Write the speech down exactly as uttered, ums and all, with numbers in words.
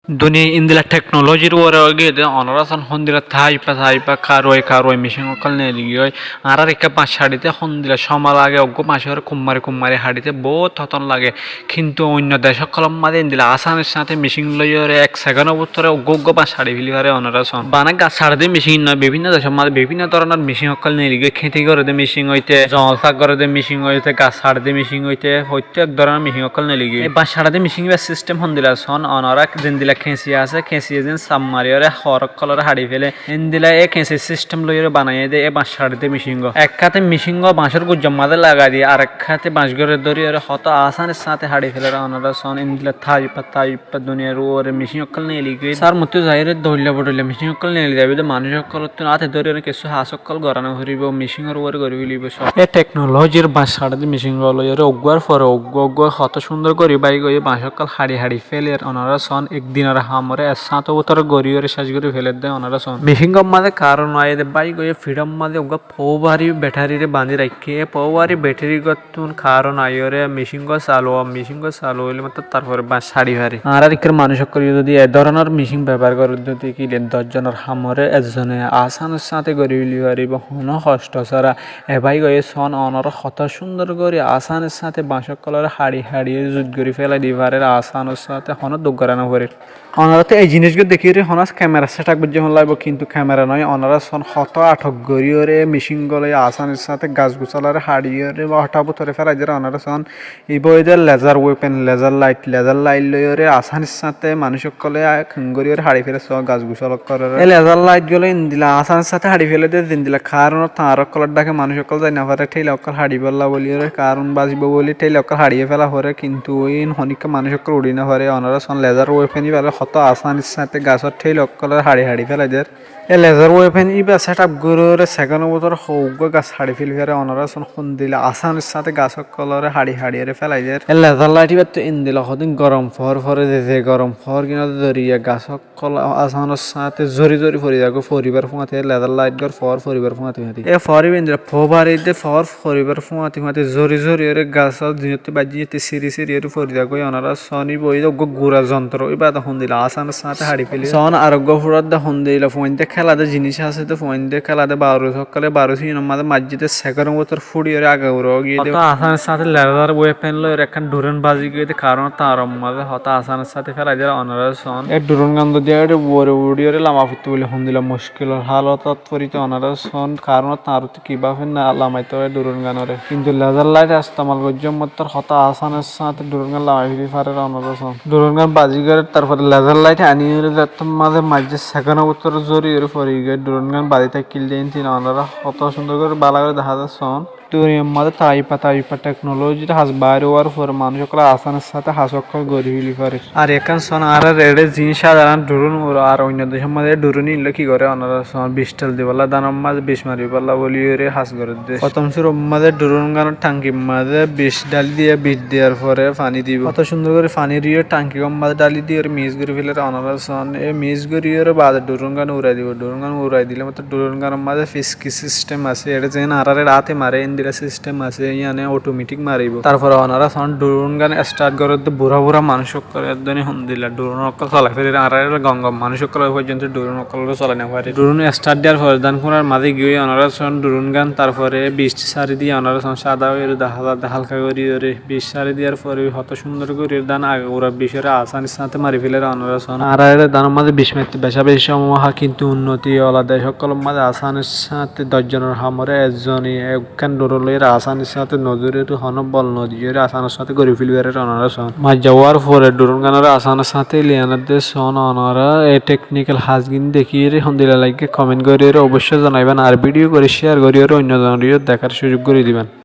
Duniyai endilla teknolojir uore óigiyoi de, onorá soón hondilla taáifa taáifa, karuwai karuwai micin ókkol neeli giyói. Añárar ekká bañc haçite hondilla cómot lage, uggúa bañcóre kummari kummari haçite boóut hoton lage. Kintu oinno dec ókkolor mazé endilla asanir sáñte micin loiyóre ek sekendor bútore uggúa uggúa bañc haçi feli fare, onorá soón. Bana gas haçe de micin noó, bibinno decor mazé bibinno dóronor micin ókkol neeli giyói, kéti gore de micin óite, zongol saf gore de micin óite, gas haçe de micin óite, fottí ek dóronor micin ókkol neeli giyói. E bañc haçe de micin ibár sistem hondilla soón, onorá zendilla keñsi asé, keñsi ye zeén saf mariyóre hoor ókkolore haçi fele, endilla e keñsir sistem loiyóre banaiyé de e bañc haçe de micin gán. Ek háte micin gán bañcór guijjor mazé lagai diyé, arek háte bañc gán dóriyóre hotó asanir sáñte haçi feler, onorá soón. Endilla taáifa taáifa duniyair uore micin ókkol neeli giyói. Sár mottú zaiyóre dhoilla bodhoilla micin ókkol neeli zaibói de, manúic ókkolottún háte dóriyóre kessú ham ókkol gorá no foribóu, micinor uore gorí felibóu soón. E teknolojir bañc haçe de micin gán loiyóre uggúar fore uggúa uggúa hotó cúndor gorí bái giyói bañc ókkol haçi haçi feler, onorá soón. Ek dinor hamoré ek sáñtor bútore goríyóre céc gorí feler de, onorá soón. Micin gán mazé karon aiyé de bái giyói, fiçór mazé uggúa power bari betarire bañdí raikké. E power bari betari gán tún karon aiyóre micin gán salu ó, micin gán salu óile mattór tarfore bañc haçi fare. Añárar ekkár manúic ókkole zodi e dóronor micin bebohár gorér de, kile doc zonor hamoré ek zone asanir sáñte gorí feli faribóu, honó hoctho sára. E bái giyói soón, onorá hotó cúndor gorí asanir sáñte bañc ókkolore haçi haçi zut gorí felai di farer asanir sáñte, honó duk gorá no forer. Onoráttu e ziníc gán dekíyóre honó kemera setup goijjé fán laibóu, kintu kemera noó, onorá soón hotó atok goríyóre micin gán loi asanir sáñte gas gusálaré haçiyóre hotó bútore felai der, onorá soón. Ibá óilde laser weapon, laser light, laser light loiyóre asanir sáñte manúic ókkole a-, keéngoríyóre haçi fele soó gas gusál ókkolore. E laser light gán loi endilla asanir sáñte haçi fele de, zendilla karonor tar ókkolor dháke manúic ókkol zai no fare, théila ókkol haçibólla bóliyóre, karon bazibóu bóli théila ókkol haçiyé fela fore, kintu iín honikka manúic ókkol uçí no fare, onorá soón laser weapon ibáre hotó asanir sáñte gasór théila ókkolore haçi haçi felai der. E laser weapon ibá setup goríyóre sekendor bútore hoó uggúa gas haçi feli fare, onorá soón hondilla asanir sáñte gas ókkolore haçi haçiyóre felai der. E laser light ibáttu endilla hodún gorom foór fore de, ze gorom foór gín zoriya gas ókkol asanir sáñte zori zori fori zagói, foribár fúañti, e laser light gán foór foribár fúañti fúañti. E foór ibá endilla power bari de foór foribár fúañti fúañti zori zori ore gasór zinottú baijjé iyóttu siri siri ore fori zagói, onorá soón. Ibá óilde uggúa gura zontro, ibá de hondilla asanir sáñte haçi fele. Soón ar uggúa fúçar de hondilla fuain de kéla de ziníc asé de, fuain de kéla de barus ókkole, barus iínor mazé maijjé de sekendor bútore fúçiyóre agagura ói giyé de. Hotó asanir sáñte laser weapon loiyóre ekkán drone bazi giyé de, karonor taror mazé hotó asanir sáñte felai der, onorá soón. E drone gán zodi uore uçíyóre lama foitto bóli hondilla muckilor hálotot forito, onorá soón, karonor tarottú kibáfe na lamaito e drone gánoré. Kintu laser light estemal goijjé mattór hotó asanir sáñte drone gán lamai feli farer, onorá soón. Drone gán bazi gorer, tarfore laser light aníyóre zettót mazé maijjé sekendor bútore zori ore fori giyói, drone gán bazi táikil de iín tin, onorá hotó cúndor gorí bála gorí dehá zar soón. Duniyar mazé taáifa taáifa teknolojir ham baár ówar fore manúic ókkole asanir sáñte ham ókkol gorí feli farer. Ar ekkán soón, añárar eçé ziín sádaron drone ure, ar oinno decór mazé drone iín loi ki goré, onorá soón. Bic dhal dibálla dánor mazé bic maribálla bóliyóre ham goré de. Fottom cúrur mazé drone gánor thankir mazé bic dháli diyé, bic diyar fore faní dibóu. Hotó cúndor gorí faní diyóre thanki gán mazé dháli diyóre mix gorí feler, onorá soón. E mix goríyóre baade drone gán urai dibóu. Drone gán urai dile mattór drone gánor mazé fiski sistem asé, eçé zeén añárar eçé háte mare, endilla sistem asé, yíane otometik maribóu. Tarfore onorá soón drone gán start gorer de, bura bura manúic ókkol eddúne hondilla drone ókkol solai feler, añárar eçé gom gom manúic ókkol foijjonto drone ókkolore solai no fare. Drone start diyar fore dán kúnar mazé giyói, onorá soón drone gán tarfore bic sári diye, onorá soón, sáda óiyore dehá zar de, hálka goríyore bic sári diyar fore hotó cúndor gorí dán agagura bicóre asanir sáñte mari feler, onorá soón. Añárar eçé dánor mazé bic maitté becá beci cómot há, kintu unnoti ola dec ókkolor mazé asanir sáñte doc zonor hamoré ek zone ekkán drone loiyóre asanir sáñte no zori, honó bol no diyóre asanir sáñte gorí feli farer, onorá soón. Maijja ówar fore drone gánoré asanir sáñte liyana de soón, onorá e teknikal ham gín dekíyore hondilla laiggé comment goríyore oboicco zanaiban, ar video gorí share goríyore oinno zonoré yó dekár cúzuk gorí diban.